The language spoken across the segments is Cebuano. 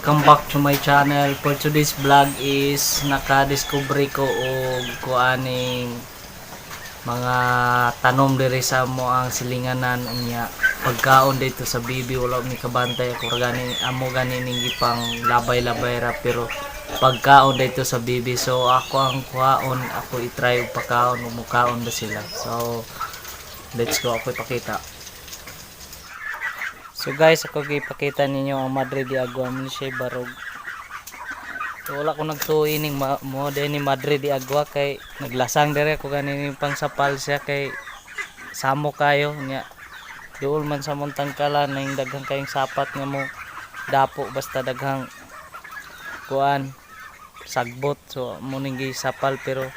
Welcome back to my channel. For today's vlog is nakadiscover ko og kuaning mga tanom diri sa amo ang silinganan. Unya pagkaon dito sa bibi, wala mi kabantay. Ako ra gani, amo gani ning gipang labay-labay ra, pero pagkaon dito sa bibi. So ako ang kuhaon, ako i-try og pakaon ug mukaon ba sila. So let's go, ako ipakita. So guys, ako ipakita ninyo ang Madre de Agua mo ni siya barog. So, wala ko nagtuo ning mo ni Madre de Agua kay naglasang dire ako ganin pang sapal siya kay samo kayo nya. Duol man sa mong tangkalan ning daghang kayong sapat nga mo dapo basta daghang kuan sagbot. So mo ning gisapal, pero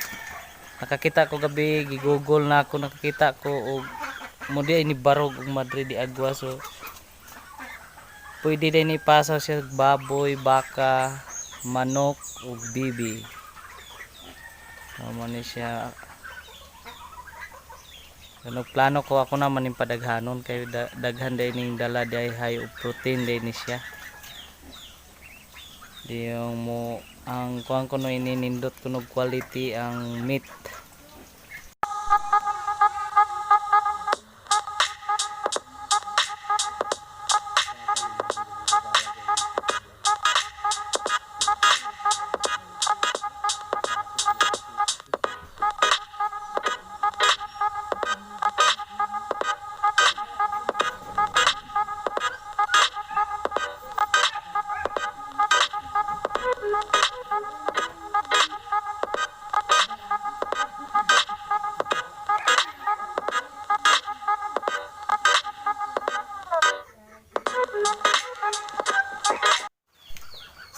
nakakita ko gabi, gigugol na ako, nakakita ko og mo di ni barog og Madre de Agua. So pwede din ipasa siya baboy, baka, manok ug bibi. So, mo ni siya. So, nagplano ko ako naman yung padaghanon kay daghan din ning dala di high og protein din ni siya. Di yung mo ang kuan ko no ininindot ko nog quality ang meat.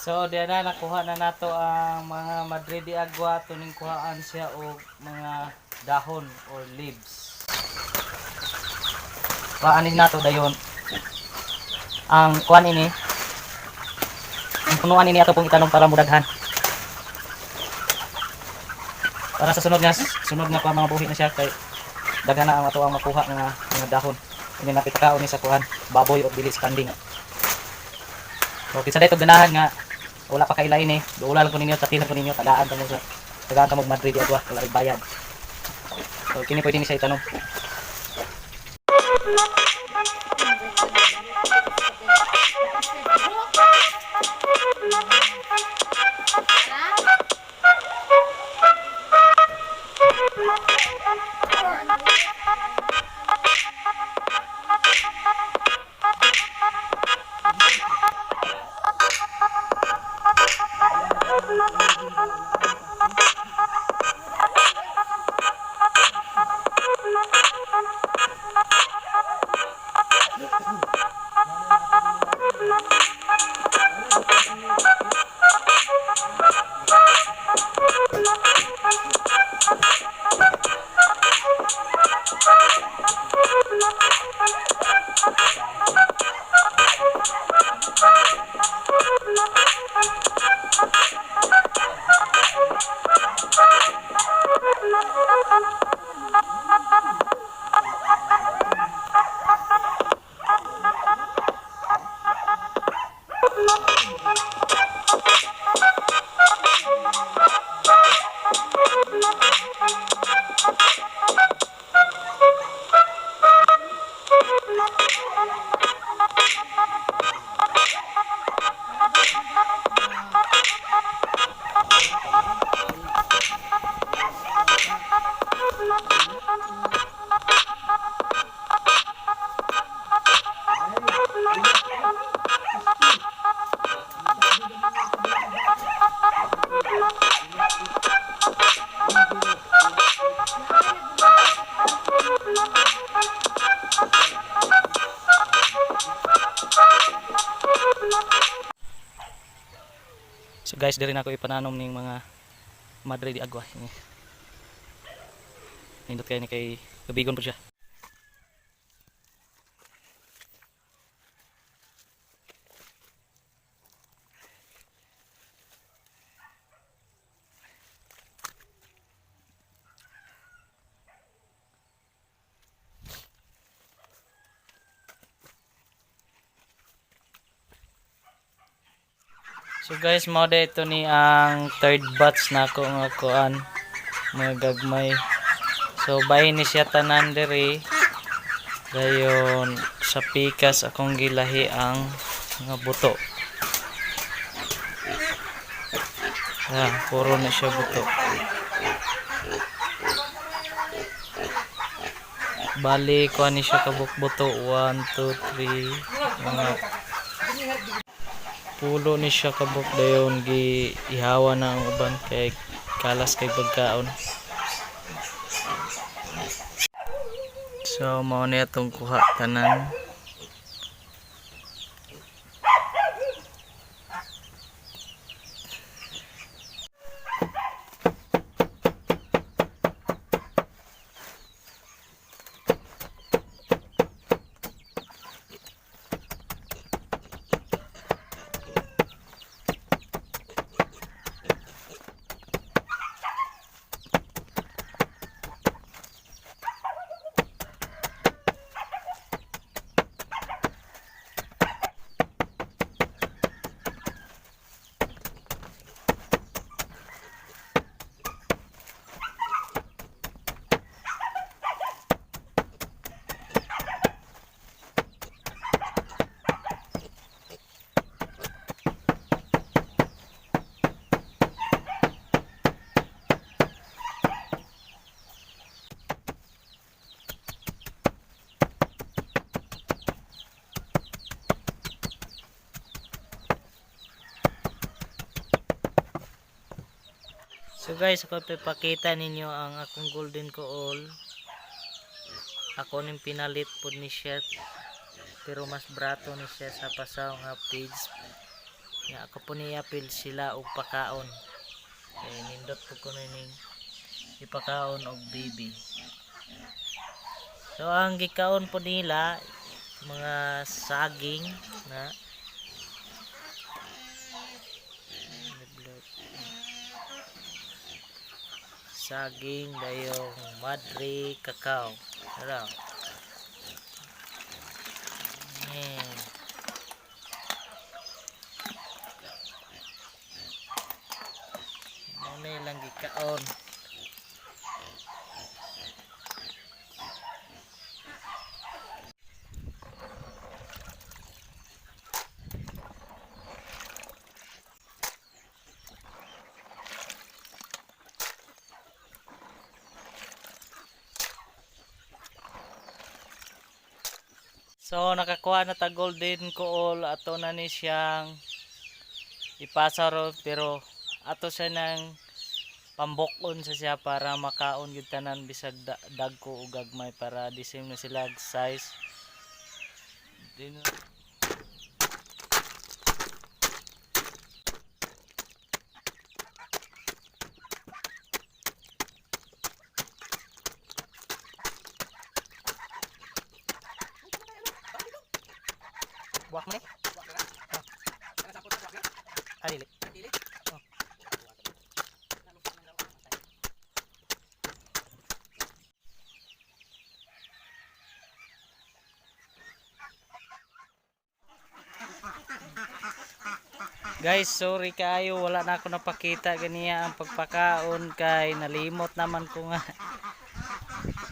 So diyan na nakuha na nato ang mga Madre de Agua, tuning kuhaan siya og mga dahon or leaves. Kuhaan nato dayon. Ang kuan ini, ang punuan ini ato pong itanom para mudaghan. Para sa sunod nga pa mga buhi na siya kay daghan na ang ato ang makuha nga mga dahon. Ini napit kaon ni sa kuan baboy o dili sa kanding. So kinsa dayto ganahan nga wala pa kaila ini, duula lang ko ninyo, tatilan ko ninyo, tagaan ka mo sa tagaan ka mo Madre de Agua, wala rin bayad. So kini pwede ni siya itanom. So guys, diri na ako ipananom ning mga Madre de Agua. Ini. Nindot kayo ni kay tubigon po siya. So guys, mao ito ni ang third batch na ako nga kuan mga gagmay. So bahin ni siya tanan diri. Dayon sa pikas akong gilahi ang mga buto. Ah, puro na siya buto. Bali, kuan ni siya kabuk buto. 1, 2, 3, mga pulo ni siya kabuk. Dayon gi ihawa na ang uban kay kalas kay pagkaon. So mao ni atong kuha tanan. So guys, ako ipapakita ninyo ang akong golden kool. Ako ning pinalit pod ni siya, pero mas brato ni siya sa pasaw nga page. Nga ako po niya apil sila og pakaon. Kay nindot po ko ning ipakaon og baby. So ang gikaon po nila mga saging na saging, dayong madre cacao. Ano? Ayan. Muna ilang gikaon. So nakakuha na ta golden kool, ato na ni siyang ipasa ro, pero ato siya nang pambukon sa siya para makaon gyud tanan bisag dagko o gagmay para di same na sila og size. Di. Buwak mo ni? Ah, dili. Oh. Guys, sorry kayo, wala na ako napakita ganiya ang pagpakaon kay nalimot naman ko nga.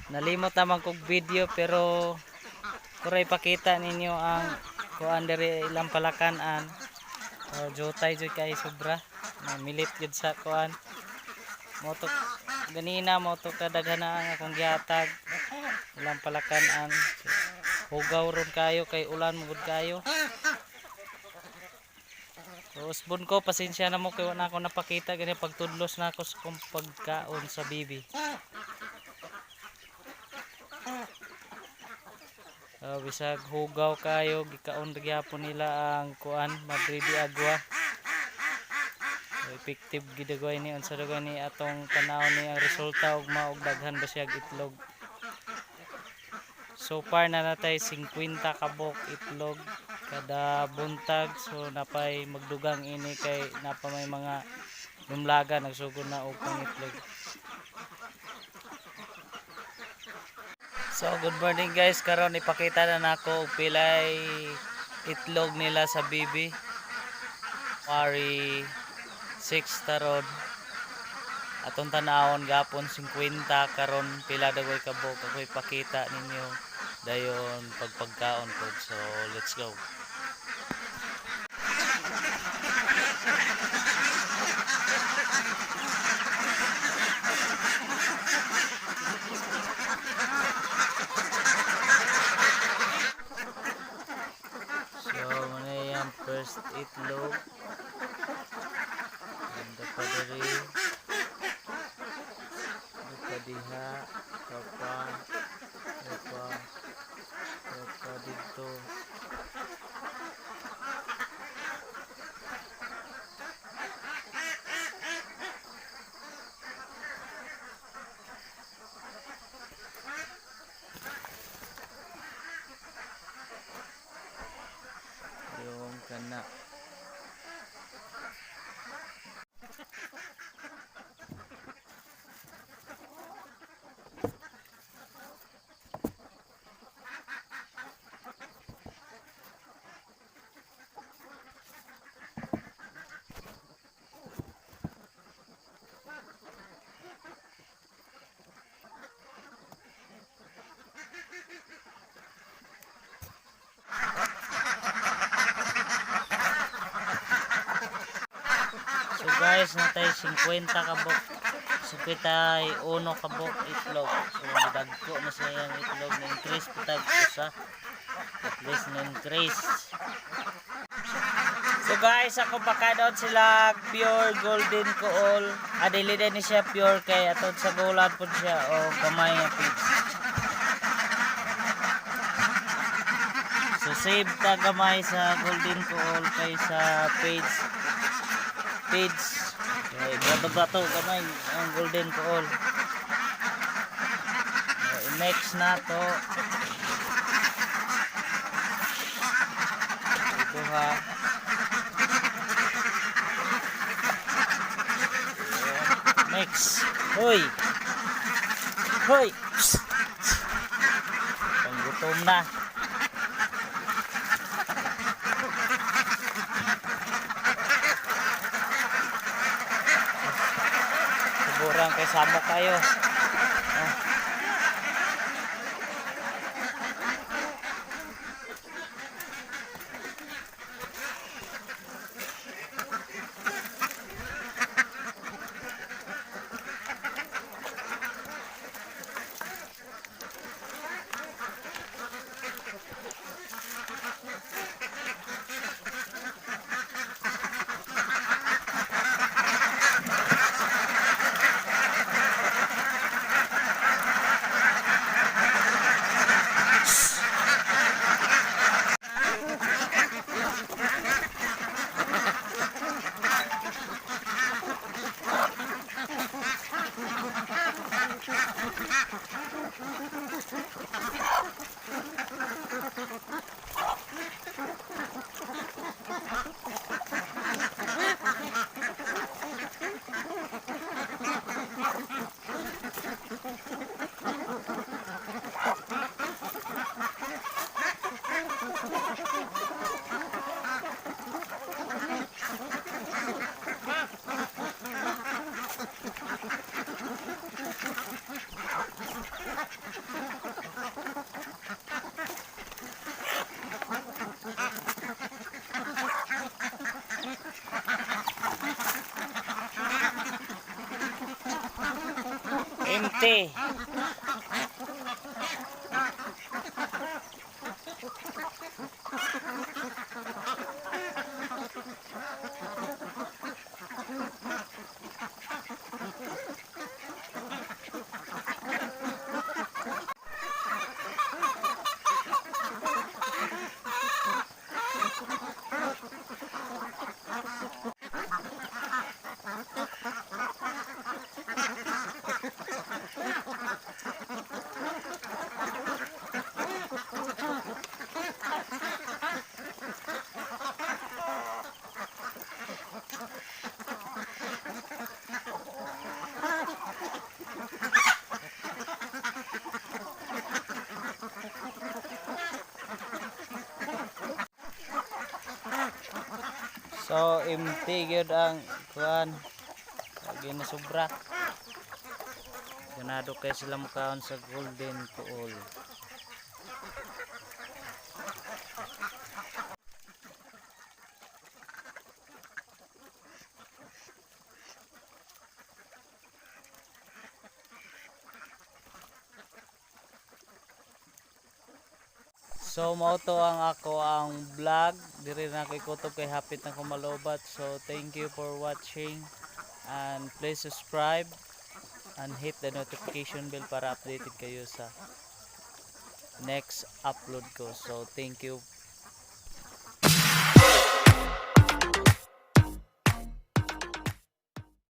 Nalimot naman kog video, pero kuray pakita ninyo ang kuan diri ilang palakan-an. Oh, jutay jud kay sobra. Namilit jud sa kuan. Moto ganina moto kadaghan na ang akong gihatag ilang palakan-an. Hugaw ron kayo kay ulan mo gud kayo. So, usbon ko, pasensya na mo kay wala ako napakita gani pagtudlos na ako sa kong pagkaon sa bibi. So, bisag hugaw kayo, gikaon ra gyapon nila ang kuan, Madre de Agua. So, effective gid ni unsa dagoy ni atong tanaw ni ang resulta ug maog daghan ba siya itlog. So far na natay 50 kabok itlog kada buntag, so napay magdugang ini kay napa may mga lumlaga nagsugod na og pangitlog. So good morning guys, karon ipakita na nako og pilay itlog nila sa bibi. January 6 taron. Atong tanawon gapon 50 karon pila dagoy kabuk ako ipakita ninyo dayon pagpagkaon ko. So let's go. So muna yung first itlog. Ganda pa diri. Ito diha, kapa, kapa, kapa dito. Yung kana. So guys, natay 50 kabok. 51 kabok itlog. So nidagko na siya yung itlog. Na-increase pitag usa. At least na-increase. So guys, ako pakadoon sila pure golden coal. Adili din ni siya pure kay atod sa gulan po siya o gamay nga pigs. So save ta gamay sa golden coal kay sa page page. Okay, brato-brato gamay ang golden coal. Next na to. Ito ha. Next. Hoy. Hoy. Psst. Panggutom na. Suburan kay samo kayo. Oh. Empty. So empty gyud ang kuan. Lagi na sobra. Ganado kay sila mukaon sa Golden Pool. So mao to ang ako ang vlog. Diri na ko ikutob kay hapit na ko malobat. So thank you for watching and please subscribe and hit the notification bell para updated kayo sa next upload ko. So thank you.